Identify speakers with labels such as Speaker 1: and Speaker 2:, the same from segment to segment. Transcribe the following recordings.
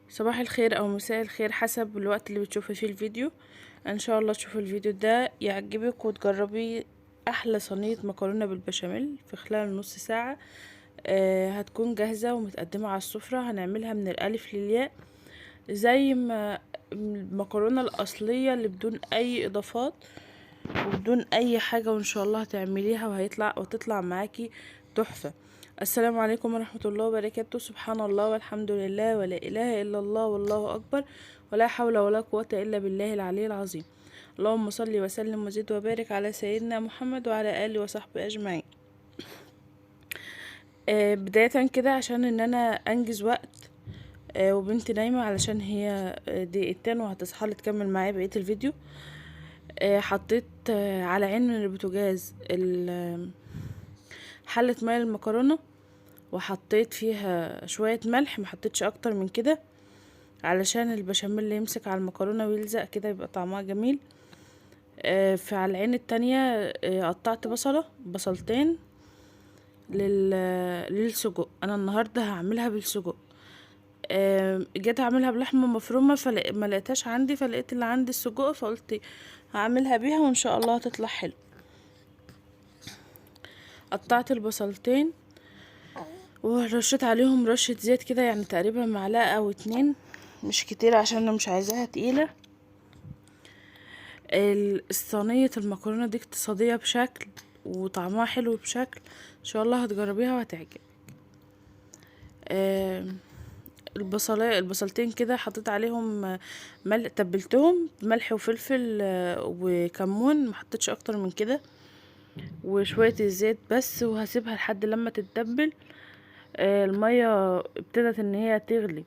Speaker 1: صباح الخير او مساء الخير حسب الوقت اللي بتشوفي فيه الفيديو. ان شاء الله تشوفي الفيديو ده يعجبك وتجربي احلى صينية مكرونة بالبشاميل في خلال نص ساعة. هتكون جاهزة ومتقدمة على السفرة. هنعملها من الالف للياء زي ما المكرونة الاصلية اللي بدون اي اضافات وبدون اي حاجة، وان شاء الله هتعمليها وتطلع معاكي تحفة. السلام عليكم ورحمة الله وبركاته. سبحان الله والحمد لله ولا إله إلا الله والله أكبر ولا حول ولا قوة إلا بالله العلي العظيم. اللهم صل وسلم وزد وبارك على سيدنا محمد وعلى آله وصحبه أجمعين. بداية كده عشان إن أنا أنجز وقت، وبنتي نايمة علشان هي دقيقتين وهتصحى لي تكمل معايا بقية الفيديو. حطيت على عين من البوتاجاز حلة مية المكرونة وحطيت فيها شوية ملح، ما حطيتش اكتر من كده علشان البشاميل يمسك على المكرونة ويلزق كده يبقى طعمها جميل. فعلى العين التانية قطعت بصلتين للسجق. انا النهاردة هعملها بالسجق. جيت اعملها بلحمة مفرومة فما لقيتهاش عندي، فلقيت اللي عندي السجق فقلت هعملها بيها وان شاء الله هتطلع حلو. قطعت البصلتين ورشيت عليهم رشة زيت كده، يعني تقريبا معلقة او 2، مش كتير عشان انا مش عايزاها تقيلة. الصينية المكرونة دي اقتصادية بشكل وطعمها حلو بشكل، ان شاء الله هتجربيها وهتعجبك. البصلتين كده حطيت عليهم ملح، تبلتهم ملح وفلفل وكمون، ما حطيتش اكتر من كده، وشوية الزيت بس، وهسيبها لحد لما تتبل. المية ابتدت ان هي تغلي،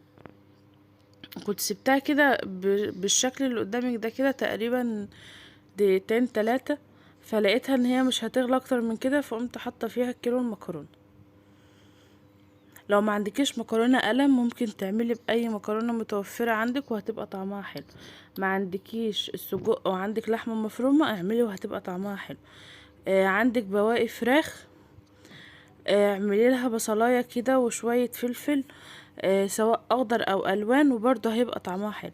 Speaker 1: كنت سبتها كده بالشكل اللي قدامك ده كده تقريبا دقيقتين 3، فلقيتها ان هي مش هتغلى اكتر من كده، فقمت حاطه فيها كيلو المكرونه. لو ما عندكيش مكرونه قلم ممكن تعملي باي مكرونه متوفرة عندك وهتبقى طعمها حلو. ما عندكيش السجق وعندك لحمه مفرومه اعملي وهتبقى طعمها حلو. عندك بواقي فراخ، اعملي لها بصلايه كده وشوية فلفل، سواء اخضر او الوان، وبرضه هيبقى طعمها حلو.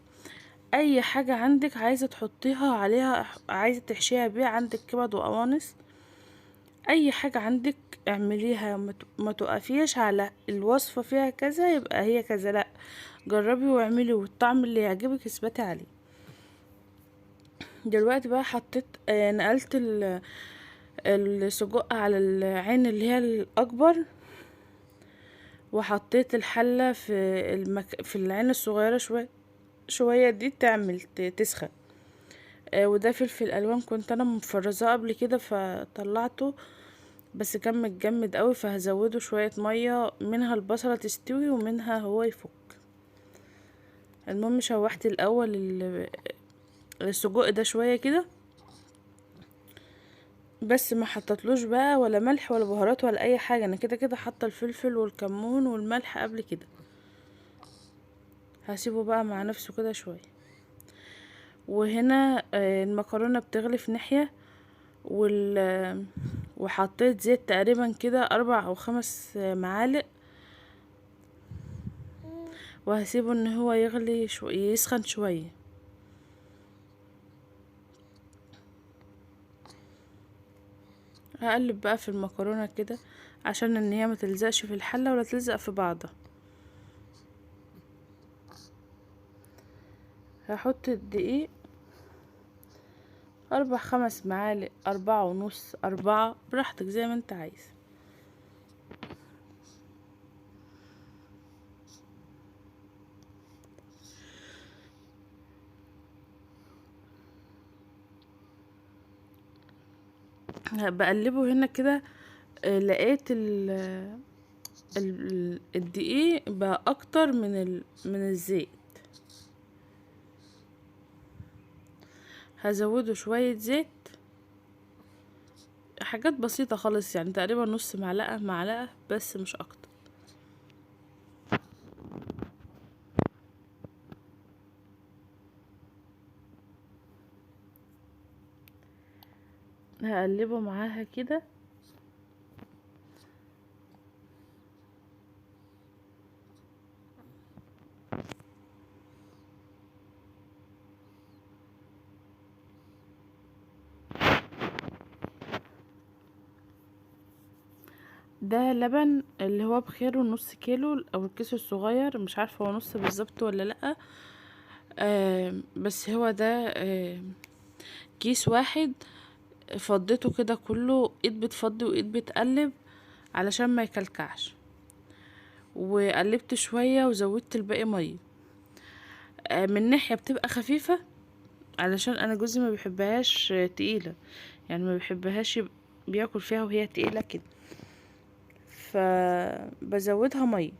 Speaker 1: اي حاجة عندك عايزه تحطيها عليها، عايزه تحشيها بيها، عندك كبد وقوانص، اي حاجة عندك اعمليها. ما تقفيش على الوصفة فيها كذا يبقى هي كذا، لا جربي واعملي والطعم اللي يعجبك اثبتي عليه. دلوقتي بقى حطيت، نقلت السجق على العين اللي هي الاكبر، وحطيت الحلة في العين الصغيرة شوية شوية دي تعمل تسخن. وده فلفل الوان كنت انا مفرزاه قبل كده فطلعته، بس كان متجمد قوي فهزوده شوية مية، منها البصله تستوي ومنها هو يفك. المهم شوحت الاول السجق ده شوية كده بس، ما حطيتلوش بقى ولا ملح ولا بهارات ولا اي حاجة، انا كده كده حاطه الفلفل والكمون والملح قبل كده. هسيبه بقى مع نفسه كده شوية. وهنا المكرونه بتغلي في ناحية، وحطيت زيت تقريبا كده 4 أو 5 معالق، وهسيبه ان هو يغلي يسخن شوية. هقلب بقى في المكرونه كده عشان ان هي ما تلزقش في الحلة ولا تلزق في بعضها. هحط الدقيق 4 5 معالق، 4.5، 4، براحتك زي ما انت عايز. بقلبه هنا كده، لقيت الدقيق بقى اكتر من الزيت، هزوده شوية زيت، حاجات بسيطة خالص، يعني تقريبا نص معلقة معلقة بس مش اكتر. هقلبه معاها كده. ده لبن اللي هو بخيره نص كيلو او الكيس الصغير، مش عارفه هو نص بالظبط ولا لا، بس هو ده كيس واحد. فضيته كده كله، ايد بتفضي وايد بتقلب علشان ما يكلكعش، وقلبت شوية وزودت الباقي مية. من ناحية بتبقى خفيفة علشان انا جوزي ما بيحبهاش تقيلة، يعني ما بيحبهاش بياكل فيها وهي تقيلة كده، فبزودها مية.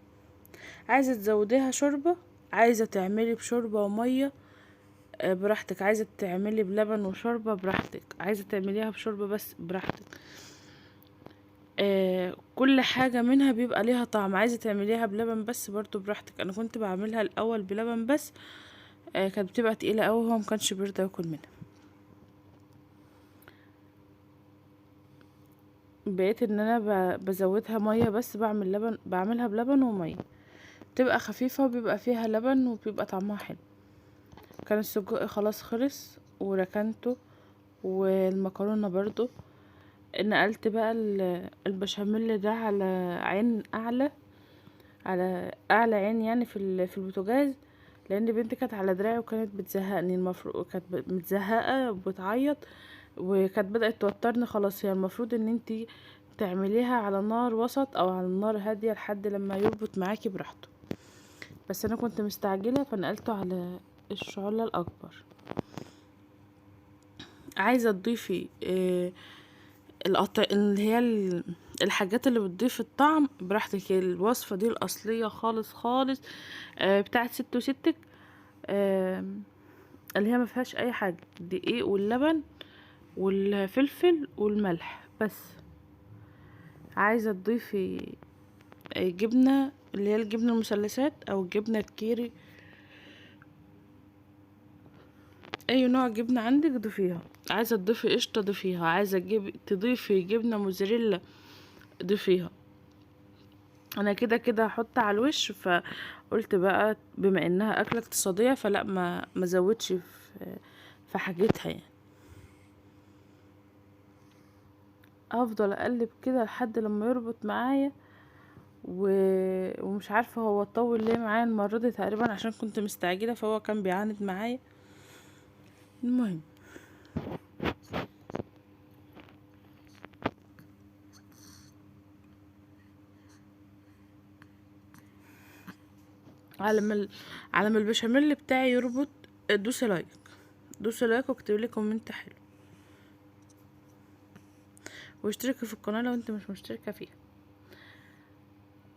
Speaker 1: عايزه تزوديها شوربة، عايزه تعملي بشوربه ومية براحتك، عايزه تعملي بلبن وشوربه براحتك، عايزه تعمليها بشوربه بس براحتك. كل حاجة منها بيبقى ليها طعم. عايزه تعمليها بلبن بس برضو براحتك. انا كنت بعملها الاول بلبن بس، كانت بتبقى تقيلة قوي وهو مكانش بيرضى ياكل منها. بقيت ان انا بزودها مية بس، بعمل لبن، بعملها بلبن ومية، بتبقى خفيفة وبيبقى فيها لبن وبيبقى طعمها حلو. كان السجق خلاص خلص وركنته، والمكرونه برضو. نقلت بقى البشاميل ده على عين اعلى، على اعلى عين يعني في البوتاجاز، لان بنتي كانت على دراعي وكانت بتزهقني. المفروض كانت متزهقه وبتعيط وكانت بدات توترني خلاص. هي المفروض ان انتي تعمليها على نار وسط او على نار هادية لحد لما يربط معاكي براحته، بس انا كنت مستعجلة فنقلته على الشعلة الاكبر. عايزه تضيفي اللي هي الحاجات اللي بتضيف الطعم براحتك. الوصفة دي الاصلية خالص خالص، بتاعت ست وستك، اللي هي ما فيهاش اي حاجة، الدقيق واللبن والفلفل والملح بس. عايزه تضيفي جبنه اللي هي الجبنة المثلثات او الجبنة الكيري، اي نوع جبنه عندك ضيفيها. عايزه تضيفي قشطه ضيفيها، عايزه تضيفي جبنه موزاريلا ضيفيها. انا كده كده هحط على الوش، فقلت بقى بما انها اكله اقتصادية فلا ما زودش في حاجتها يعني. افضل اقلب كده لحد لما يربط معايا، ومش عارفه هو طول ليه معايا المرة دي، تقريبا عشان كنت مستعجلة فهو كان بيعاند معايا. المهم على ما البشاميل بتاعي يربط، دوسي like، دوسي like واكتبي لي comment حلو، واشتركي في القناة لو انت مش مشتركة فيها،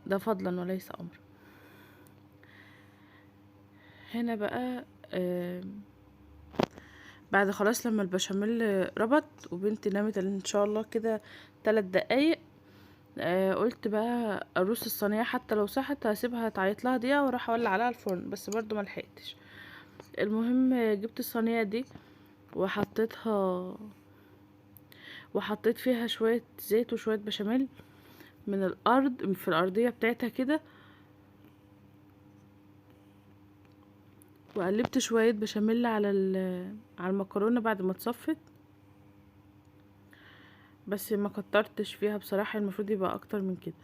Speaker 1: ده فضلا وليس امرا. هنا بقى بعد خلاص لما البشاميل ربط وبنتي نامت ان شاء الله كده 3 دقايق، قلت بقى ارص الصينية، حتى لو صحت هسيبها تعيط لها دقيقة واروح اولع عليها الفرن، بس برضو ما لحقتش. المهم جبت الصينية دي وحطيت فيها شوية زيت وشوية بشاميل من الارض في الارضية بتاعتها كده، وقلبت شوية بشاميل على المكرونه بعد ما اتصفت، بس ما كترتش فيها بصراحة، المفروض يبقى اكتر من كده.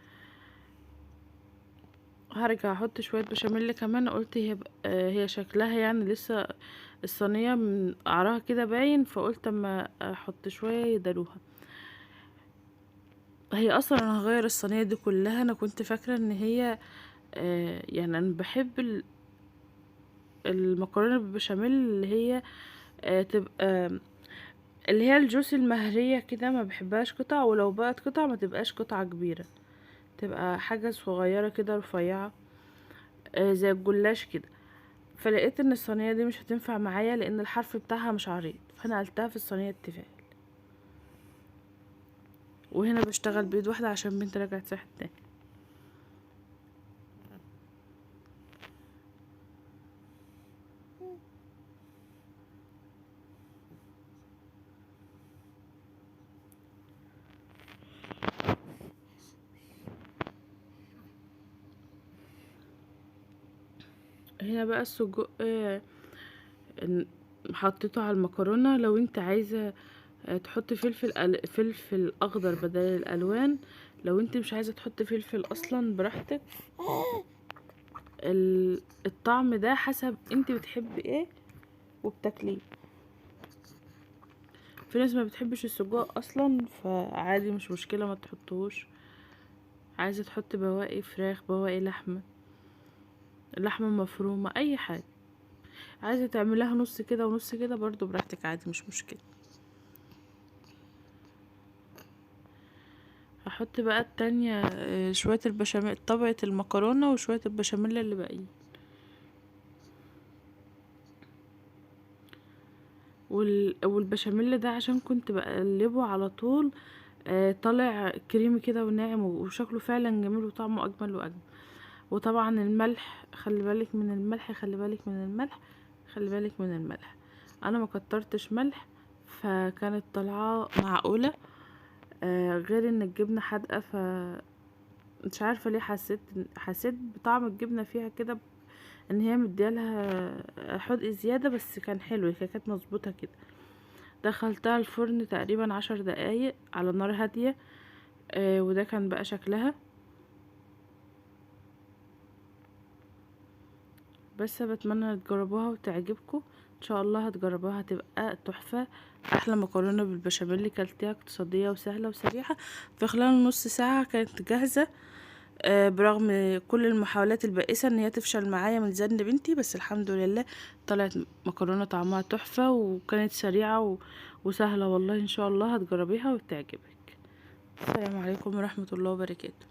Speaker 1: هرجع احط شوية بشاميل كمان، قلت هي شكلها لسه الصينية من قعرها كده باين، فقلت اما احط شوية يدلوها. هي اصلا انا هغير الصينية دي كلها، انا كنت فاكره ان هي، انا بحب المكرونه بالبشاميل اللي هي، تبقى اللي هي الجوس المهريه كده، ما بحبهاش قطع، ولو بقت قطع ما تبقاش قطعه كبيرة، تبقى حاجة صغيرة كده رفيعة، زي الجلاش كده. فلقيت ان الصينية دي مش هتنفع معايا لان الحرف بتاعها مش عريض، فنقلتها في الصينية التيفال. وهنا بشتغل بيد واحدة عشان بنتي رجعت صحت تاني. هنا بقى السجق، حطيته على المكرونه. لو انت عايزه، تحطي فلفل اخضر بدل الالوان، لو انت مش عايزه تحطي فلفل اصلا براحتك. الطعم ده حسب انت بتحبي ايه وبتاكليه. في ناس ما بتحبش السجق اصلا، فعادي مش مشكلة ما تحطوش. عايزه تحط بواقي فراخ، بواقي لحمه، لحمه مفرومه، اي حاجة. عايزه تعمليها نص كده ونص كده برضو براحتك، عادي مش مشكلة. هحط بقى التانية، شوية البشاميل، طبقه المكرونه وشوية البشاميل اللي باقيين. والبشاميل ده عشان كنت بقلبه على طول، طالع كريمي كده وناعم وشكله فعلا جميل وطعمه اجمل واجمل. وطبعا الملح، خلي بالك من الملح، خلي بالك من الملح، خلي بالك من الملح. انا ما كترتش ملح فكانت طالعه معقولة، غير ان الجبنة حادقه، ف مش عارفه ليه حسيت بطعم الجبنة فيها كده، ان هي مديالها حدق زيادة، بس كان حلو، هي كانت مظبوطة كده. دخلتها الفرن تقريبا 10 دقايق على نار هادية، وده كان بقى شكلها. بس بتمنى تجربوها وتعجبكم ان شاء الله. هتجربوها هتبقى تحفة، احلى مكرونه بالبشاميل اللي كلتيها، اقتصادية وسهلة وسريعة. في خلال نص ساعة كانت جاهزة، برغم كل المحاولات البائسة ان هي تفشل معايا من زن بنتي، بس الحمد لله طلعت مكرونه طعمها تحفة، وكانت سريعة وسهلة والله. ان شاء الله هتجربيها وتعجبك. السلام عليكم ورحمة الله وبركاته.